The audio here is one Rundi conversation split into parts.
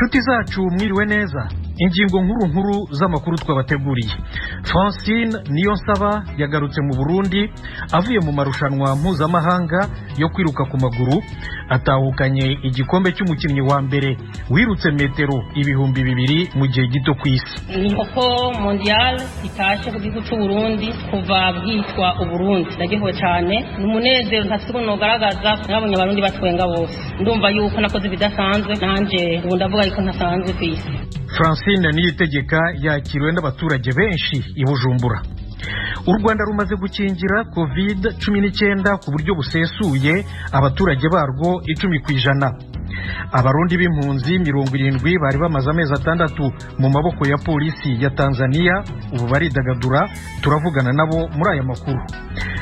Nshuti zacu, mwiriwe neza. Ingingo nkuru nkuru z'amakuru twabateguriye: Francine Niyonsaba yagarutse mu Burundi avuye mu marushanwa mpuzamahanga yo kwiruka ku maguru, atahukanye igikombe cy'umukinnyi wa mbere wirutse metero 2000 mu gihe gito ku isi. Ni record mondial itashe ku gihugu cy'u Burundi kuva bwitwa Uburundi. Ndagihowe cyane, ni umunezero ntafite ukuntu ugaragaza. Nabonye Abarundi batwenga bose, ndumva yuko nakoze ibidasanzwe, nanjye ubu ndavuga yuko ntasanzwe ku isi. Francine Niyitegeka yakiriwe n'abaturage benshi i Bujumbura. U Rwanda rumaze gukingira COVID-19 ku buryo busesuye abaturage barwo 10%. Abarundi b'impunzi 70 bari bamaze amezi 6 mu maboko ya polisi ya Tanzania ubu baridagadura. Turavugana nabo muri aya makuru.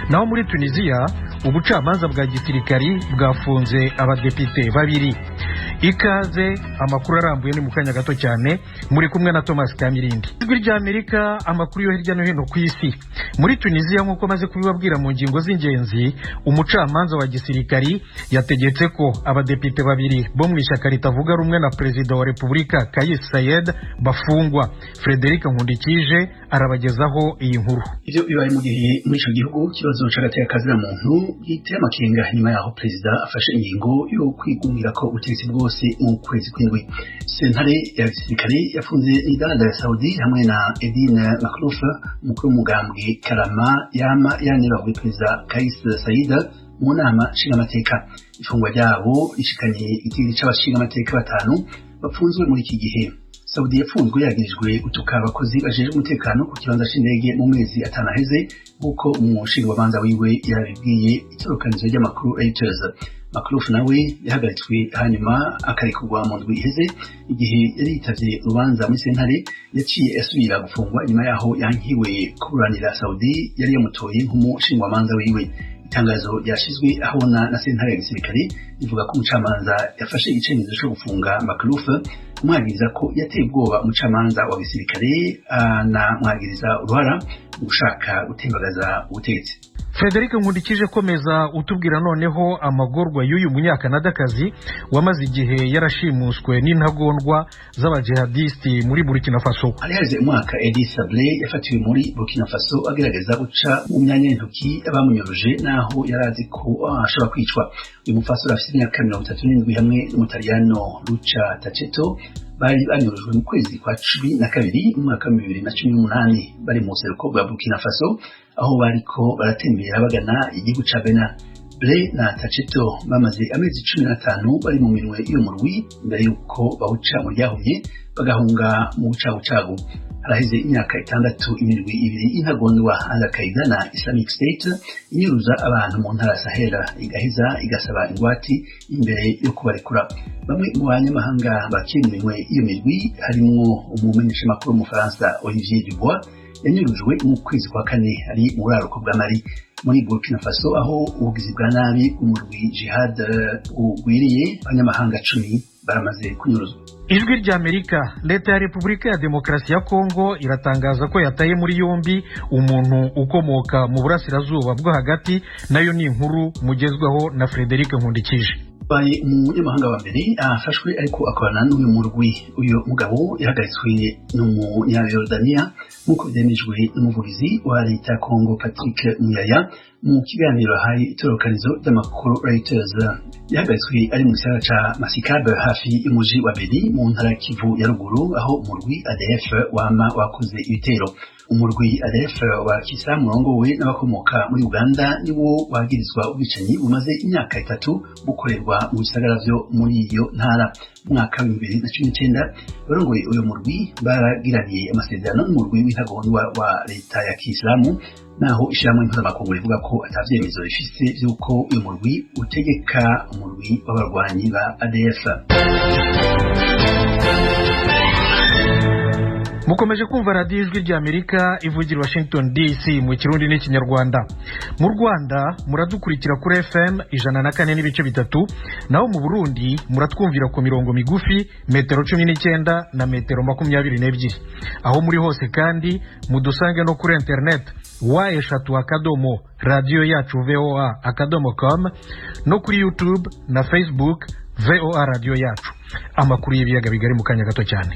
Naho muri Tunisiya, ubucamanza bwa gisirikari bwafunze abadepite babiri. Ikaze, amakuru arambuye ni mu kanya gato cyane. Muri kumwe na Thomas Kamirindi. Ijwi ry'Amerika, amakuru yo hirya no hino ku isi. Muri Tunisiya, nk'uko maze kubibabwira mu ngingo z'ingenzi, umucamanza wa gisirikari yategetse ko abadepite babiri bo mu ishyaka ritavuga rumwe na Perezida wa Repubulika Kais Saied bafungwa. Frederic Nkundikije arabagezaho iyi nkuru. Ivyo bibaye mu gihe muri ico gihugu ikibazo c'agateka muntu giteye amakenga, nyuma yaho perezida afashe ingingo yo kwigungira ko ubutegetsi bwose mu kwezi kw'indwi. Sentare ya gisirikare yafunze Nidal Saudi hamwe na Edine Makhlouf, umukuru w'umugambwe Karama yama yanebaguye Perezida Kais Saied mu nama nshingamateka. Ifungwa ryabo rishikanye igitigiri c'abashingamateka batanu bapfunzwe muri iki gihe. Saudi yapfunzwe yagirijwe gutuka abakozi bajejwe umutekano ku kibanza c'indege mu mezi 5 aheze, nk'uko umushingwamanza wiwe yabibwiye itorokanizo ry'amakuru Reuters. Makhlouf nawe yahagaritswe hanyuma akarekurwa mu ndwi iheze igihe yari yitavye urubanza muri sentare. Yaciye asubira gufungwa nyuma yaho yankiwe kuburanira Saudi yari yamutoye nk'umushingwamanza wiwe. Itangazo ryashizwe ahabona na sentare ya gisirikare rivuga ko umucamanza yafashe icemezo co gufunga Makhlouf umwagiriza ko yateye ubwoba umucamanza wa gisirikare, anamwagiriza uruhara mu gushaka gutembagaza ubutegetsi. Frederic Nkundikije, komeza utubwira noneho amagorwa y'uyu Munyakanadakazi wamaze igihe yarashimuswe n'intagondwa z'abajihadisiti muri Burkina Faso. Hari haheze umwaka Edi Sable yafatiwe muri Burkina Faso agerageza guca mu myanya y'intoki abamunyoruje, naho yari azi ko ashobora kwicwa. Uyu mupfasoni afite imyaka 37 hamwe n'Umutaliyano Luca Taceto bari banyurujwe mu kwezi kwa 12 mu mwaka wa 2018, bari mu buseruko bwa Burkina Faso aho bariko baratembera bagana igihugu ca Benin. Ble na Taceto bamaze amezi 15 bari mu minwe y'uwo murwi mbere y'uko bawuca mu ryahumye bagahunga mu bucagucagu. Haraheze imyaka 6 imirwi ibiri y'intagondwa, Al-Qaeda na Islamic State, inyuruza abantu mu ntara Sahel, igaheza igasaba ingwati imbere yo kubarekura. Bamwe mu banyamahanga bakiri mu minwe y'iyo mirwi harimwo umumenyeshamakuru w'Umufaransa Olivier Dubois, yanyurujwe mu kwezi kwa kane ari mu buraruko bwa Mali. Muri Burkina Faso, aho ubugizi bwa nabi bw'umurwi jihad bugwiriye, abanyamahanga 10 baramaze kunyuruzwa. Ijwi ry'Amerika. Leta ya Repubulika ya Demokarasi ya Kongo iratangaza ko yataye muri yombi umuntu ukomoka mu Burasirazuba bwo Hagati. Nayo ni inkuru mugezweho na Frederic Nkundikije. Baye umunyamahanga wa mbere afashwe ariko akorana n'uyu murwi. Uyu mugabo yahagaritswe n'Umunyayordaniya, nk'uko vyemejwe n'umuvugizi wa leta ya Kongo Patrick Muyaya mu kiganiro ahaye itorokanizo ry'amakuru Reuters. Yahagaritswe ari mu gisagara ca Masikabe, hafi y'umuji wa Beni, mu ntara Kivu ya ruguru, aho umurwi ADF wama wakoze ibitero. Umurwi ADF wa kisilamu urongowe n'abakomoka muri Uganda niwo wagirizwa ubwicanyi bumaze imyaka 3 bukorerwa mu bisagara vyo muri iyo ntara. Mu mwaka wa 2019 barongoye uyu murwi baragiraniye amasezerano n'umurwi w'intagondwa wa leta ya kisilamu, naho ishirahamwe mpuzamakungu rivuga ko atavyemezo rifise vy'uko uyu murwi utegeka umurwi w'abarwanyi ba ADF. Mukomeje kumva radiyo Ijwi ry'Amerika ivugira Washington DC mu Kirundi n'Ikinyarwanda. Mu Rwanda muradukurikira kuri FM 104.3, naho mu Burundi muratwumvira ku mirongo migufi metero 19 na metero 22. Aho muri hose kandi mudusange no kuri interineti www.radioyacuvoa.com, no kuri YouTube na Facebook. VOA radiyo yacu. Amakuru y'ibiyaga bigari mu kanya gato cyane.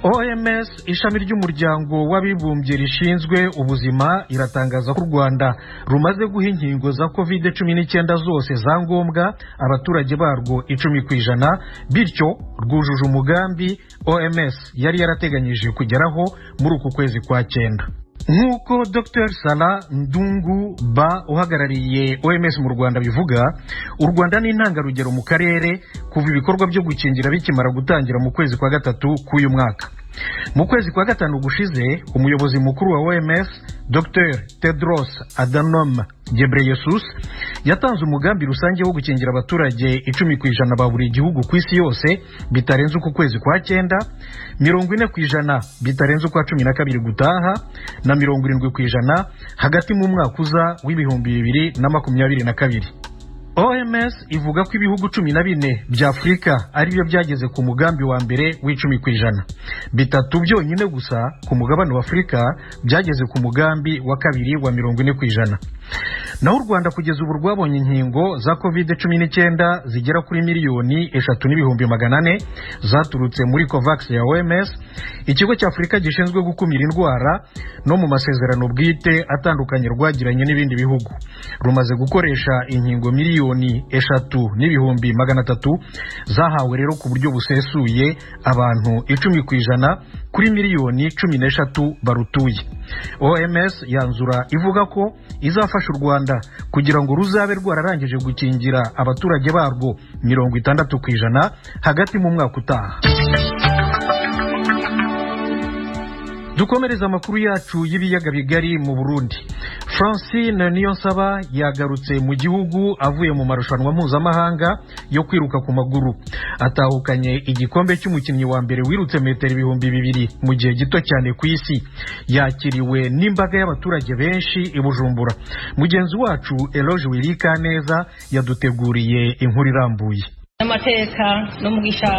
OMS, ishami ry'umuryango w'abibumbye rishinzwe ubuzima, iratangaza ko u Rwanda rumaze guha inkingo za COVID-19 zose za ngombwa abaturage barwo 10%, bityo rwujuje umugambi OMS yari yarateganyije kugeraho muri uku kwezi kwa 9. Nk'uko Dr Salah Ndungu Ba uhagarariye OMS mu Rwanda bivuga, u Rwanda ni intangarugero mu karere kuva ibikorwa byo gukingira bikimara gutangira mu kwezi kwa 3 k'uyu mwaka. Mu kwezi kwa 5 gushize, umuyobozi mukuru wa OMS Dr Tedros Adhanom Ghebreyesus yatanze umugambi rusange wo gukingira abaturage 10% ba buri gihugu ku isi yose bitarenze uku kwezi kwa 9, 40% bitarenze ukwa 12 gutaha na 70% hagati mu mwaka uza w'2022. OMS ivuga ko ibihugu 14 bya Afurika aribyo byageze ku mugambi wa mbere w'10%. Bitatu byonyine gusa ku mugabane wa Afurika byageze ku mugambi wa kabiri wa 40%. Naho u Rwanda kugeza ubu rwabonye inkingo za COVID-19 zigera kuri 3,400,000 zaturutse muri COVAX ya OMS, ikigo cya Afurika gishinzwe gukumira indwara, no mu masezerano bwite atandukanye rwagiranye n'ibindi bihugu. Rumaze gukoresha inkingo 3,300,000 zahawe rero ku buryo busesuye abantu 10% kuri 13 miliyoni barutuye. OMS yanzura ivuga ko izafasha u Rwanda kugira ngo ruzabe rwararangije gukingira abaturage barwo 60% hagati mu mwaka utaha. Dukomereza amakuru yacu y'ibiyaga bigari mu Burundi. Francine Niyonsaba yagarutse mu gihugu avuye mu marushanwa mpuzamahanga yo kwiruka ku maguru. Atahukanye igikombe cy'umukinnyi wa mbere wirutse metero 2000 mu gihe gito cyane ku isi. Yakiriwe n'imbaga y'abaturage benshi i Bujumbura. Mugenzi wacu Eloge Wirikaneza yaduteguriye inkuru irambuye. Amateka n'umugisha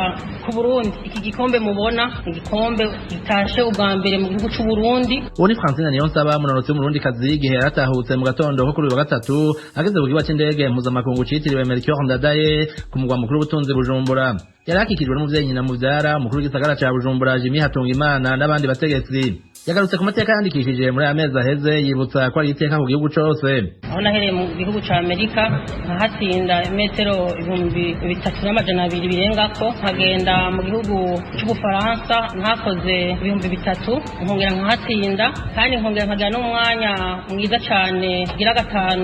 ku Burundi. Iki gikombe mubona igikombe gitashe ubwa mbere mu gihugu cy'u Burundi. Uwo ni Francine Niyonsaba, munonotsi w'umurundi kazi, igihe yaratahutse mu gatondo ko kuri uyu wa gatatu ageze ku kibuga c'indege mpuzamakungu citiriwe Melchior Ndadaye ku mugwa mukuru w'ubutunzi Bujumbura. Yari akikijwe n'umuvyeyi nyina muvyara, umukuru w'igisagara ca Bujumbura Jimmy Hatungimana n'abandi bategetsi. Yagarutse ku mateka yandikishije muri aya mezi aheze, yibutsa ko ari iteka ku gihugu cose. Aho nahereye mu gihugu ca Amerika nkahatsinda metero 3200 birengako, nkagenda mu gihugu c'Ubufaransa nkakoze 3000 nkongera nkahatsinda, kandi nkongera nkagira n'umwanya mwiza cane gira 5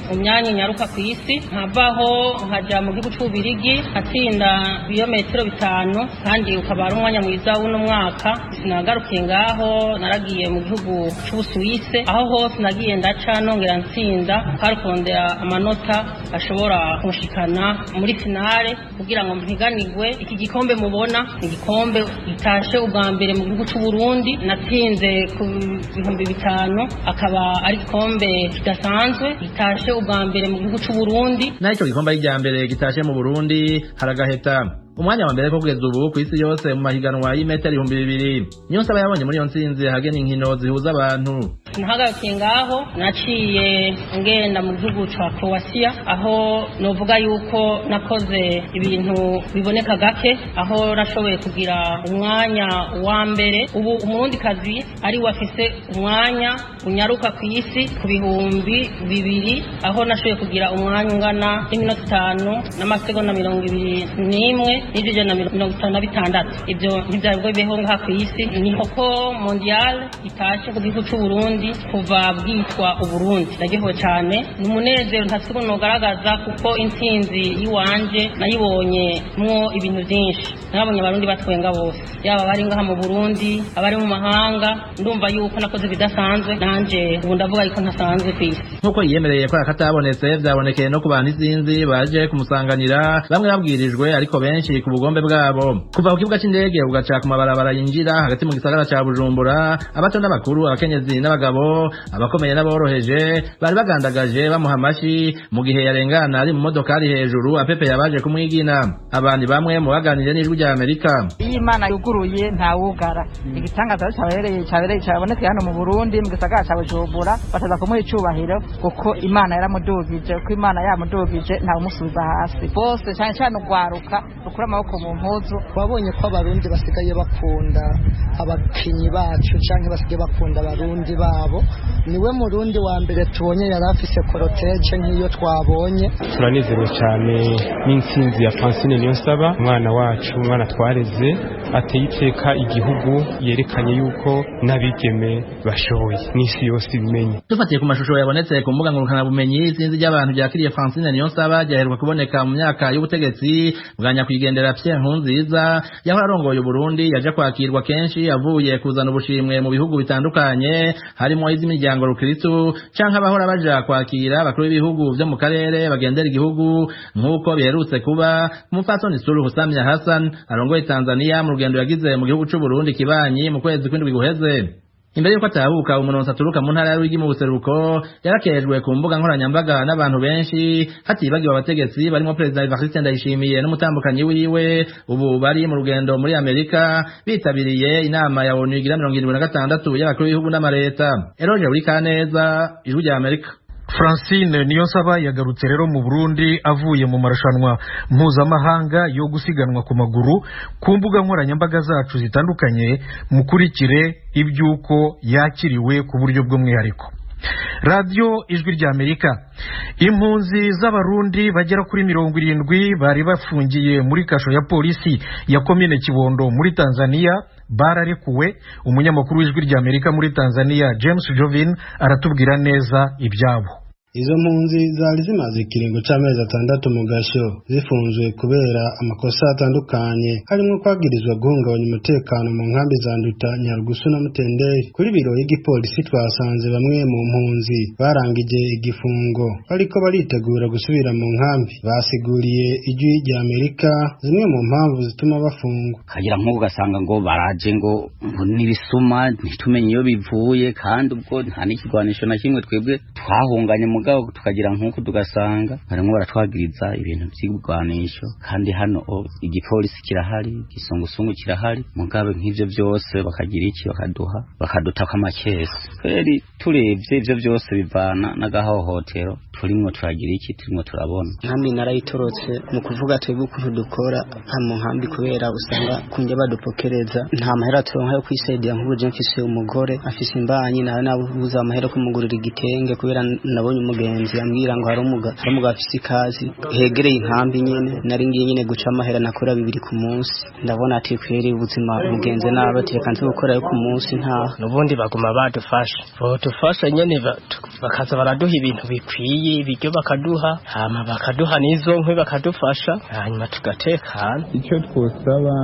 mu myanya nyaruka ku isi. Nkavaho nkaja mu gihugu c'Ububirigi nkatsinda ibirometero 5, kandi ukaba ari umwanya mwiza w'uno mwaka. Sinagarukiye ngaho, naragiye mu gihugu c'Ubusuwise, aho hose nagiye ndaca nongera ntsinda, karukondera amanota ashobora kunshikana muri finale kugira ngo mpiganirwe iki gikombe mubona. Igikombe gitashe ubwa mbere mu gihugu c'u Burundi, natsinze ku 5000, akaba ari igikombe kidasanzwe gitashe ubwa mbere mu gihugu c'u Burundi. Naho ico gikombe ari irya mbere gitashe mu Burundi, haragaheta umwanya wa mbere ko kugeza ubu ku isi yose mu mahiganwa y'imetero 2000. Niyonsaba yabonye muri iyo ntsinzi ahagena inkino zihuza abantu. Nahagarukiye ngaho, naciye ngenda mu gihugu ca Croatia, aho novuga yuko nakoze ibintu biboneka gake, aho nashoboye kugira umwanya wa mbere. Ubu umurundikazi ari we afise umwanya unyaruka ku isi ku 2000, aho nashoboye kugira umwanya ungana n'iminota 5 n'amasegonda 21 n'ijana 56. Ibyo ntibyari bwo bibeho ngaha ku isi. Ni koko mondial itashe ku gihugu c'u Burundi kuva bwitwa Uburundi. Ndagihowe cyane, ni umunezero ntasigo nogaragaza, kuko intsinzi y'iwanje nayibonye mwo ibintu byinshi. Nabonye abarundi batwenga bose, yaba abari ngaha mu Burundi, abari mu mahanga. Ndumva yuko nakoze ibidasanzwe, nanje ubu ndavuga yuko ntasanzwe ku isi. Nk'uko yiyemereye ko akatabonetse, vyabonekeye no ku bantu isinzi baje kumusanganira, bamwe babwirijwe ariko benshi benshi ku bugombe bwabo. Kuva ku kibuga c'indege ugaca ku mabarabara yinjira hagati mu gisagara ca Bujumbura, abato n'abakuru, abakenyezi n'abagabo, abakomeye n'aboroheje bari bagandagaje bamuha amashi mu gihe yarengana ari mu modokari hejuru apepe yabaje kumwigina. Abandi bamwe mu baganiriye n'Ijwi rya Amerika. Iyo Imana yuguruye ntawugara. Igitangaza cyabereye cyabonekeye hano mu Burundi mu gisagara ca Bujumbura, bataza kumuha icubahiro kuko Imana yaramudugije, kuko Imana yamudugije ntawumusubiza hasi. Bose cyane cyane ugwaruka rukura amaboko mu mpuzu. Wabonye ko abarundi basigaye bakunda abakinyi bacu canke basigaye bakunda abarundi babo. Niwe murundi wa mbere tubonye yari afise cortege nk'iyo twabonye. Turanezerewe cyane n'intsinzi ya Francine Niyonsaba, umwana wacu, umwana twareze, ateye iteka igihugu, yerekanye yuko n'abigeme bashoboye n'isi yose ibimenye. Dufatiye ku mashusho yabonetse ku mbuga ngurukanabumenyi, isinzi ry'abantu ryakiriye Francine Niyonsaba ryaheruka kuboneka mu myaka y'ubutegetsi bwa nyakwigendera Pierre Nkurunziza yahora arongoye Uburundi. Yaje kwakirwa kenshi avuye kuzana ubushimwe mu bihugu bitandukanye, harimo iz'imiryango rukristu canke abahora baja kwakira abakuru b'ibihugu vyo mu karere bagendera igihugu, nk'uko biherutse kuba Umupfasoni Suluhu Samia Hassan arongoye Tanzania mu rugendo yagize mu gihugu c'u Burundi kibanyi mu kwezi kw'indwi guheze. Imbere yuko atahuka, umuronsi aturuka mu ntara ya Ruyigi mu buseruko yarakejwe ku mbuga nkoranyambaga n'abantu benshi, hatibagiwe abategetsi barimo Perezida Evariste Ndayishimiye n'umutambukanyi wiwe ubu bari mu rugendo muri Amerika bitabiriye inama ya ONU igira 76 y'abakuru b'ibihugu n'amareta. Eroje Burikaneza, Ijwi rya Amerika. Francine Niyonsaba yagarutse rero mu Burundi avuye mu marushanwa mpuzamahanga yo gusiganwa ku maguru. Ku mbuga nkoranyambaga zacu zitandukanye mukurikire iby'uko yakiriwe ku buryo bw'umwihariko. Radiyo Ijwi rya Amerika. Impunzi z'Abarundi bagera kuri 70 bari bafungiye muri kasho ya polisi ya komine Kibondo muri Tanzania bararekuwe. Umunyamakuru w'Ijwi rya Amerika muri Tanzania James Jovin aratubwira neza ibyabo. Izo mpunzi zari zimaze ikiringo c'amezi 6 mu gasho zifunzwe kubera amakosa atandukanye, harimo kwagirizwa guhungabanya umutekano mu nkambi za Nduta, Nyarugusu na Mutenderi. Kuri biro y'igipolisi twasanze bamwe mu mpunzi barangije igifungo bariko baritegura gusubira mu nkambi. Basiguriye Ijwi rya Amerika zimwe mu mpamvu zituma bafungwa. Kagira nk'uko ugasanga ngo baraje ngo n'ibisuma ntitumenye iyo bivuye, kandi ubwo nta n'ikigwanisho na kimwe twebwe twahunganye mu tukagira nk'uko tugasanga barimo baratwagiriza ibintu by'ibigwanisho, kandi hano igipolisi kirahari, igisungusungu kirahari, mugabe nk'ivyo byose bakagira iki, bakaduha bakadutaka amakesi. Kweri turebye ivyo byose bivana n'agahohotero turimwo turagira iki, turimwo turabona. Nkambi narayitorotse mu kuvuga twebwe ukuntu dukora nta mu nkambi, kubera usanga kunjya badupokereza nta mahera turonka yo kwisaidia. Nk'ubu je mfise umugore afise imbanyi, nawe nabuze amahera kumugurira igitenge kubera nabonye umugenzi ambwira ngo hari umugabo afise ikazi hegereye inkambi nyene, nari ngiye nyene guca amahera nakora 2 ku munsi. Ndabona ati kweri ubuzima bugenze nabi, ati reka nze gukora yo ku munsi nta nubundi baguma badufasha, bodufasha nyene bakaza baraduha ibintu bikwiye, ibiryo bakaduha, hama bakaduha n'izo nkwi bakadufasha, hanyuma tugatekana. Icyo twosaba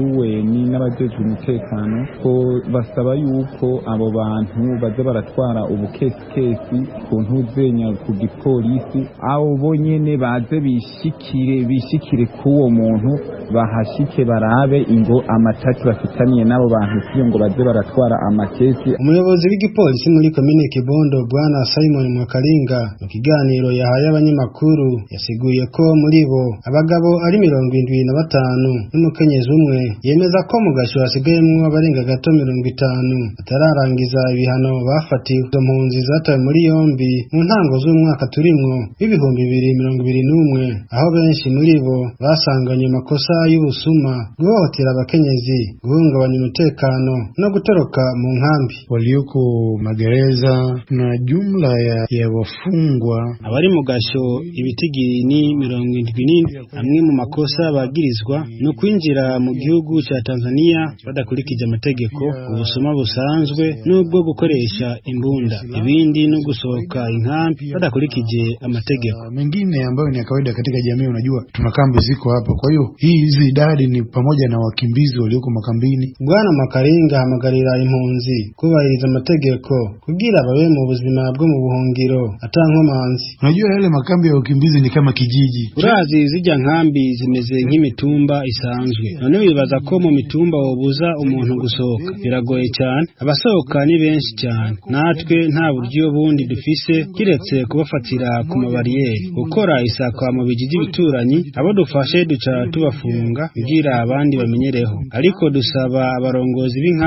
UN n'abajejwe umutekano ko basaba yuko abo bantu baza baratwara ubukesikesi ku ntuzenya ku gipolisi, abo bonyene baze bishikire k'uwo muntu, bahashike barabe ingo amatati bafitaniye n'abo bantu, siyo ngo baze baratwara amakesi. Umuyobozi w'igipolisi muri komine Kibondo Bwana Simon Mwakaringa mu kiganiro yahaye abanyamakuru yasiguye ko muri bo abagabo ari 75 n'umukenyezi umwe. Yemeza ko mu gasho hasigayemwo abarenga gato 50 batararangiza ibihano bafatiwe. Izo mpunzi zatawe muri yombi mu ntango z'umwaka turimwo w'2021, aho benshi muri bo basanganywe amakosa y'ubusuma, guhohotera abakenyezi, guhungabanya umutekano no gutoroka mu nkambi. Walioko magereza na jumla ya wafungwa abari mu gasho ibitigiri ni 77. Amwe mu makosa bagirizwa no kwinjira mu gihugu ca Tanzania. Tanzania badakurikije amategeko, ubusuma busanzwe n'ubwo gukoresha imbunda, ibindi no gusohoka inkambi badakurikije amategeko. Mengine ambayo ni ya kawaida katika jamii, unajua tuna kambi ziko hapa, kwa hiyo hizi idadi ni pamoja na wakimbizi walioko makambini. Bwana Makaringa ahamagarira impunzi kubahiriza amategeko kugira babe mu buzima bwo mu buhungiro ata nkomanzi. Unajua yale makambi ya wakimbizi ni kama kijiji. Urazi zijya nkambi zimeze nk'imitumba isanzwe, none wibaza ko mu mitumba wobuza umuntu gusohoka? Biragoye cyane, abasohoka ni benshi cyane, natwe nta buryo bundi dufise kiretse kubafatira ku mabariyeri, gukora isakwa mu bijiji bituranyi, abo dufashe duca tubafunga kugira abandi bamenyereho, ariko dusaba abarongozi b'inkambi.